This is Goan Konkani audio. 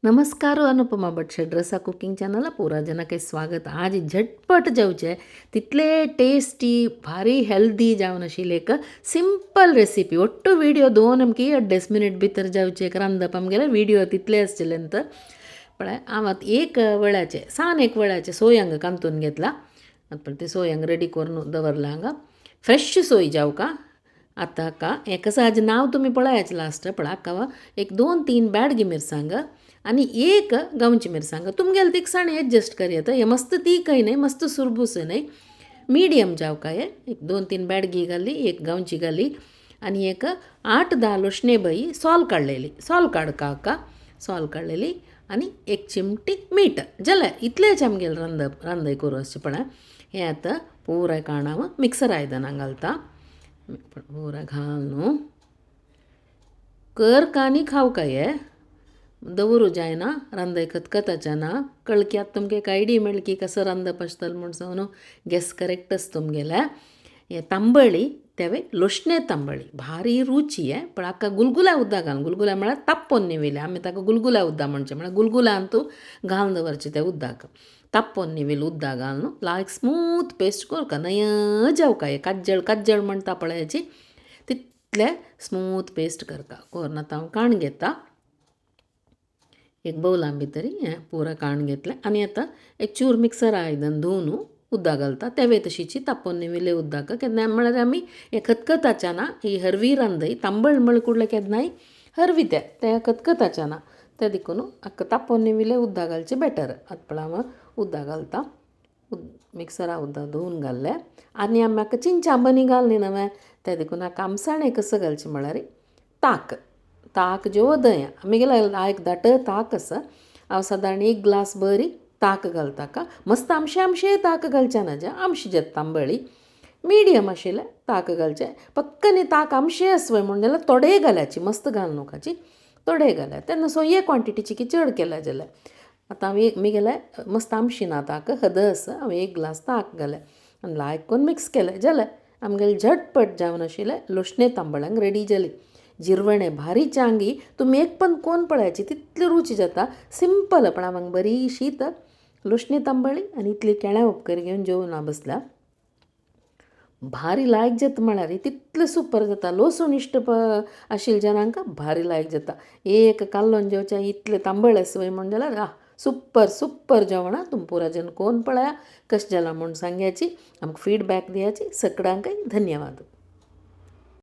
नमस्कार अनुपमा भट षड्रसा कुकिंग चॅनल पुरा जनके स्वागत। आज झटपट जावचे तितले टेस्टी भारी हेल्दी जावन आशिल्ली एक सिंपल रेसिपी। ಒಟ್ಟು ವಿಡಿಯೋ दोन अमकी 2.5 मिनिट भितर जावचे एक रांदप आमगेले विडियो तितले आसचेले नंतर पळय हांव आतां एक वळाचे सान एक वळाचे सोय हांगा कांतून घेतला। आतां ते सोय हांगा रेडी करून दवरला। हांगा फ्रेश सोय जावका आतां हाका हें कसं आज नांव तुमी पळयाच लास्ट पळय हाका एक 2-3 ब्याडगी मिरसांग आनी एक गांवची मिरसांग तुमगेले तिखसाण एडजस्ट करयात। हे मस्त तीखय न्हय मस्त सुरबूस न्हय मिडियम जावका हे एक 2-3 ब्याडगी घाली एक गांवची घाली आनी एक 8-10 लोशणे बई सोल काडलेली सोल काडका हाका सोल काडलेली आनी एक चिमटी मीठ जालें। इतलेंच आमगेलें रांदप रांदय करूं आसचें पळय। हें आतां पुराय काण हांव मिक्सर आयदनां घालता पुराय घाल न्हू कर आनी खावका हे दवरू जायना रांदय खतखताचें ना कळकी आतां तुमकां एक आयडिया मेळ्ळी की कसो रांदप आसतलें म्हूण सो न्हू गॅस करेक्ट आसा तुमगेलें। हे तांबळी तेवे लोशणे तांबळी भारी रुची हे पण हाका गुलगुला उदक घालून गुलगुला म्हळ्यार तापोवन न्हिविल्लें आमी ताका गुलगुला उदक म्हणचें म्हळ्यार गुलगुलान तूं घालून दवरचें तें उदक तापोवन न्हिविल्लें उदक घालून लायक स्मूथ पेस्ट करका नय जावका हे काज्जळ काज्जळ म्हणटा पळय हेची तितलें स्मूथ पेस्ट करका करून आतां हांव काण घेता एक बौलां भितर हें पुराय काण घेतलें आनी आतां एक चूर मिक्सर आयदन धुवन उदक घालता तेवे तशीची तापोवन न्हिविल्लें उदक केन्नाय म्हळ्यार आमी हें खतखताचें ना ही हरवी रांदय तांबळ म्हळ्यार कुडले केन्नाय हरवी तें तें खतखताचें ना तें देखून हाका तापोवन न्हिविल्लें उदक घालचें बेटर। आतां पळय हांव उदक घालता मिक्सरा उदक धुवन घाल्लें आनी आमी हाका चिंचा आंबनी घालनी न्हय तें देखून हाका आमसाणें कसो घालचें म्हळ्यार ताक ताक ज्यो दय आमगेले एक धाट ताक आसा हांव सादारण 1 ग्लास बरी ताक घालता का मस्त आमशे आमशे ताक घालचें ना जें आमशी जाता तांबळी मिडियम आशिल्लें ताक घालचें पक्क न्ही ताक आमशें आसवय म्हूण जाल्यार थोडें घाल्याची मस्त घाल न्हू थोडें घाल्या तेन्ना सोये क्वॉन्टिटीची की चड केल्या जाल्यार आतां हांव एक मिगेलें मस्त आमशी ना ताक हद आसा हांवें 1 ग्लास ताक घालें आनी लायक करून मिक्स केलें जालें आमगेलें झटपट जावन आशिल्लें लोशणे तांबळ्यांक रेडी जाली। जिरवणे भारी चांगी तुमी एक पण कोण पळयाची तितली रुची जाता सिंपल पण हांव बरी शीत लोशणे तांबळी आनी इतली केळ्या उपकर घेवन जेवन बसला भारी लायक जाता म्हळ्यार तितलें सुपर जाता। लसूण इश्ट आशिल्ले जनांक भारी लायक जाता एक कालोवन जेवचें इतलें तांबळ आसवय म्हूण जाल्यार आ सुपर सुपर जेवण। तुमी पुरा जन कोण पळया कशें जालां म्हूण सांगयाची आमकां फिडबॅक दियाची सगळ्यांकय धन्यवाद।